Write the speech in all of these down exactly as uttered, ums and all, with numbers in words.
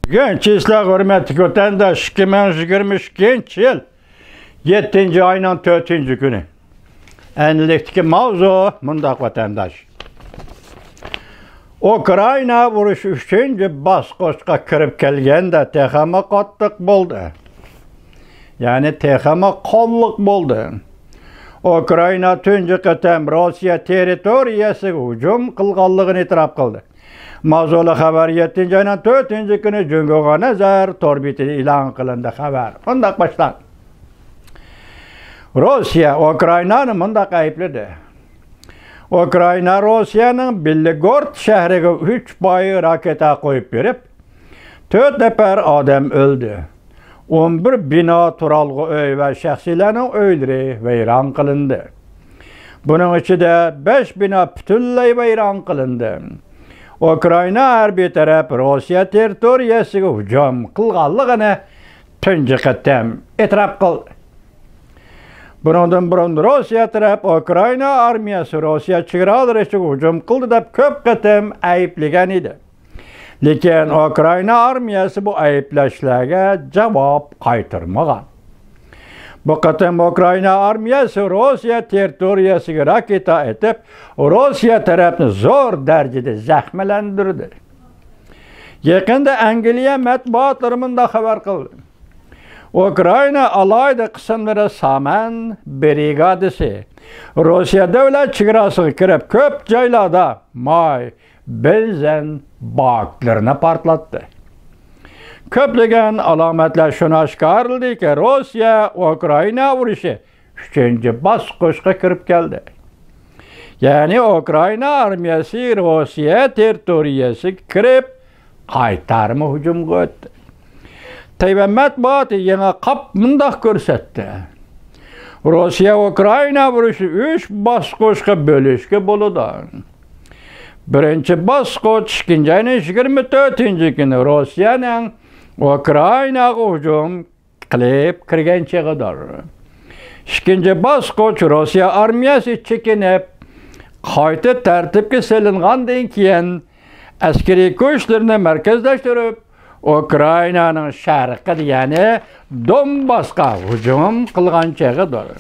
بۈگۈن چىسلا، ھۆرمەتلىك ۋەتەنداش، ئىككى مىڭ يىگىرمە ئىككىنچى يىل يەتتىنچى ئاينىڭ تۆتىنچى كۈنى. ئەنلىكتىكى ماۋزۇ مۇنداق، ۋەتەنداش. ئۇكرائىنا ئۇرۇشى ئۈچىنچى باسقۇچقا كىرىپ كەلگەندە تېخىمۇ قاتتىق بولدى. يەنى تېخىمۇ قانلىق بولدى. ئۇكرائىنا تۇنجى قېتىم روسىيە تېررىتورىيەسىگە ھۇجۇم قىلغانلىقىنى ئېتىراپ قىلدى. ماۋزۇلۇق خەۋەر يەتتىنچى ئاينىڭ تۆتىنچى كۈنى جۇڭگوغا نەزەر تور بېتىدە ئېلان قىلىندى. خەۋەر مۇنداق باشلاندى. روسىيە ئۇكرائىنانى مۇنداق ئەيىبلىدى. ئۇكرائىنا روسىيەنىڭ بېلگورود شەھىرىگە ئۈچ پاي راكېتا قويۇپ بېرىپ، تۆت نەپەر ئادەم ئۆلدى. ئون بىر بىنا، تۇرالغۇ ئۆي ۋە شەخسلەرنىڭ ئۆيلىرى ۋەيران قىلىندى. بۇنىڭ ئىچىدە بەش بىنا پۈتۈنلەي ۋەيران قىلىندى. ئۇكرائىنا ھەربىي تەرەپ روسىيە تېررىتورىيەسىگە ھۇجۇم قىلغانلىقىنى تۇنجى قېتىم ئېتىراپ قىلدى. بۇنىڭدىن بۇرۇن روسىيە تەرەپ ئۇكرائىنا ئارمىيەسى روسىيە چېگرالىرى ئىچىگە ھۇجۇم قىلدى دەپ كۆپ قېتىم ئەيىبلىگەن ئىدى. لېكىن ئۇكرائىنا ئارمىيەسى بۇ ئەيىبلەشلەرگە جاۋاب قايتۇرمىغان. بۇ قېتىم ئۇكرائىنا ئارمىيەسى روسىيە تېررىتورىيەسىگە راكېتا ئېتىپ، روسىيە تەرەپنى زور دەرىجىدە زەخىملەندۈردى. يېقىندا ئەنگلىيە مەتبۇئاتلىرى مۇنداق خەۋەر قىلدى. ئۇكرائىنا ئالاھىدە قىسىملىرى سامەن برىگادىسى روسىيە دۆلەت چېگراسىغا كىرىپ، كۆپ جايلاردا ماي، بېنزىن باكلىرىنى پارتلاتتى. كۆپلىگەن ئالامەتلەر شۇنى ئاشكارىلىدىكى، روسىيە ئۇكرائىنا ئۇرۇشى ئۈچىنچى باسقۇچقا كىرىپ كەلدى. يەنى ئۇكرائىنا ئارمىيەسى روسىيە تېررىتورىيەسىگە كىرىپ، قايتارما ھۇجۇمغا ئۆتتى. تەيۋەن مەتبۇئاتى يېڭى قاپ مۇنداق كۆرسەتتى. روسىيە ئۇكرائىنا ئۇرۇشى ئۈچ باسقۇچقا بۆلۈشكە بولىدۇ. بىرىنچى باسقۇچ ئىككىنچى ئاينىڭ يىگىرمە تۆتىنچى كۈنى روسىيەنىڭ ئۇكرائىناغا ھۇجۇم قىلىپ كىرگەن چېغىدۇر. ئىككىنچى باسقۇچ روسىيە ئارمىيەسى چېكىنىپ، قايتا تەرتىپكە سېلىنغاندىن كېيىن، ئەسكىرىي كۈچلىرىنى مەركەزلەشتۈرۈپ، ئۇكرائىنانىڭ شەرقىدە، يەنى دونباسقا ھۇجۇم قىلغان چېغىدۇر.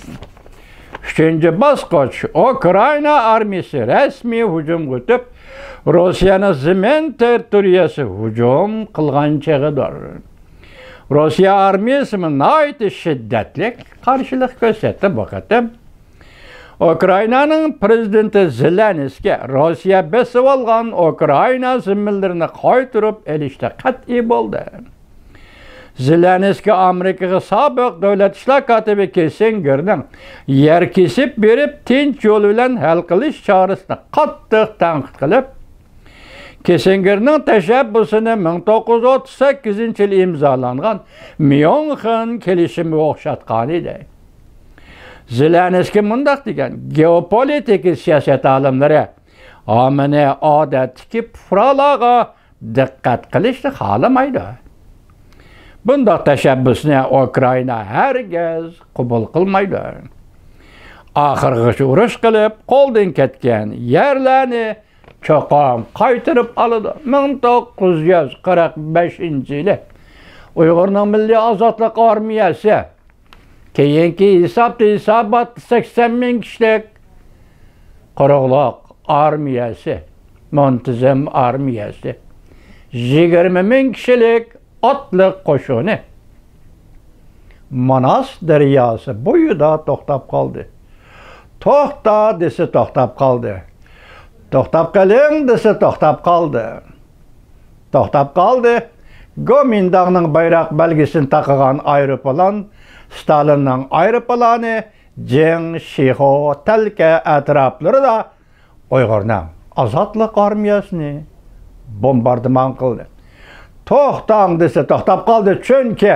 ئۈچىنچى باسقۇچ ئۇكرائىنا ئارمىيەسى رەسمىي ھۇجۇمغا ئۆتۈپ، روسىيەنىڭ زېمىن تېررىتورىيەسىگە ھۇجۇم قىلغان چېغىدۇر. روسىيە ئارمىيەسىمۇ ناھايىتى شىددەتلىك قارشىلىق كۆرسەتتى بۇ قېتىم. ئۇكرائىنانىڭ پىرېزىدېنتى زېلېنسكىي روسىيە بېسىۋالغان ئۇكرائىنا زېمىنلىرىنى قايتۇرۇپ ئېلىشتا قەتئىي بولدى. زېلېنسكىي ئامېرىكىغا سابىق دۆلەت ئىشلار كاتىپى كىسسىنگېرنىڭ يەر كېسىپ بېرىپ، تىنچ يول بىلەن ھەل قىلىش چارىسىنى قاتتىق تەنقىد قىلىپ، كىسسىنگېرنىڭ تەشەببۇسىنى مىڭ توققۇز يۈز ئوتتۇز سەككىزىنچى يىلى ئىمزالانغان ميۇنخېن كېلىشىمىگە ئوخشاتقان ئىدى. زېلېنسكىي مۇنداق دېگەن: گېئوپولىتىكا سىياسەت ئالىملىرى ئاممىنى، ئادەتتىكى پۇقرالارغا دىققەت قىلىشنى خالىمايدۇ. بۇنداق تەشەببۇسنى ئۇكرائىنا ھەرگىز قوبۇل قىلمايدۇ. ئاخىرغىچە ئۇرۇش قىلىپ، قولدىن كەتكەن يەرلەرنى چوقۇم قايتۇرۇپ ئالىدۇ. مىڭ توققۇز يۈز قىرىق بەشىنچى يىلى ئۇيغۇرنىڭ مىللىي ئازادلىق ئارمىيەسى، كېيىنكى ھېسابتا ھېسابات سەكسەن مىڭ كىشىلىك قۇرۇقلۇق ئارمىيەسى، مۇنتىزىم ئارمىيەسى، يىگىرمە مىڭ كىشىلىك ئاتلىق قوشۇنى ماناس دەرياسى بويىدا توختاپ قالدى. توختا دېسە توختاپ قالدى. توختاپ قېلىڭ دېسە توختاپ قالدى. توختاپ قالدى. گومىنداڭنىڭ بايراق بەلگىسىنى تاقىغان ئايروپىلان، ستالىننىڭ ئايروپىلانى جىڭ، شىخۇ، تەلكە ئەتراپلىرىدا ئۇيغۇرنىڭ ئازادلىق ئارمىيەسىنى بومباردىمان قىلدى. توختاڭ دېسە توختاپ قالدى، چۈنكى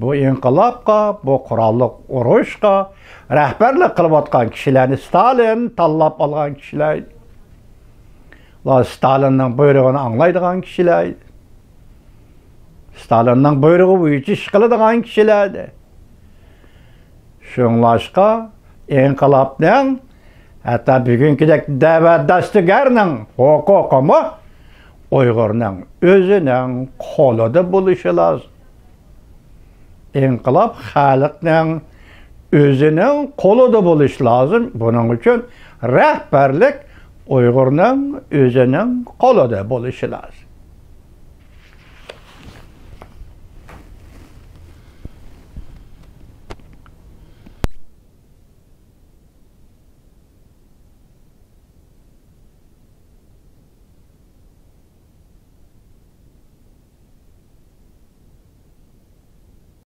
بۇ ئىنقىلابقا، بۇ قوراللىق ئۇرۇشقا رەھبەرلىك قىلىۋاتقان كىشىلەرنى ستالىن تاللاپ ئالغان كىشىلەر ئىدى. ئۇلار ستالىننىڭ بۇيرۇقىنى ئاڭلايدىغان كىشىلەر ئىدى. ستالىننىڭ بۇيرۇقى بويىچە ئىش قىلىدىغان كىشىلەر ئىدى. شۇڭلاشقا ئىنقىلابنىڭ، ھەتتا بۈگۈنكىدەك دەۋا دەستىگەرنىڭ ھوقۇقىمۇ ئۇيغۇرنىڭ ئۆزىنىڭ قولىدا بولۇشى لازىم. ئىنقىلاب خەلقنىڭ ئۆزىنىڭ قولىدا بولۇشى لازىم. بۇنىڭ ئۈچۈن رەھبەرلىك ئۇيغۇرنىڭ ئۆزىنىڭ قولىدا بولۇشى لازىم.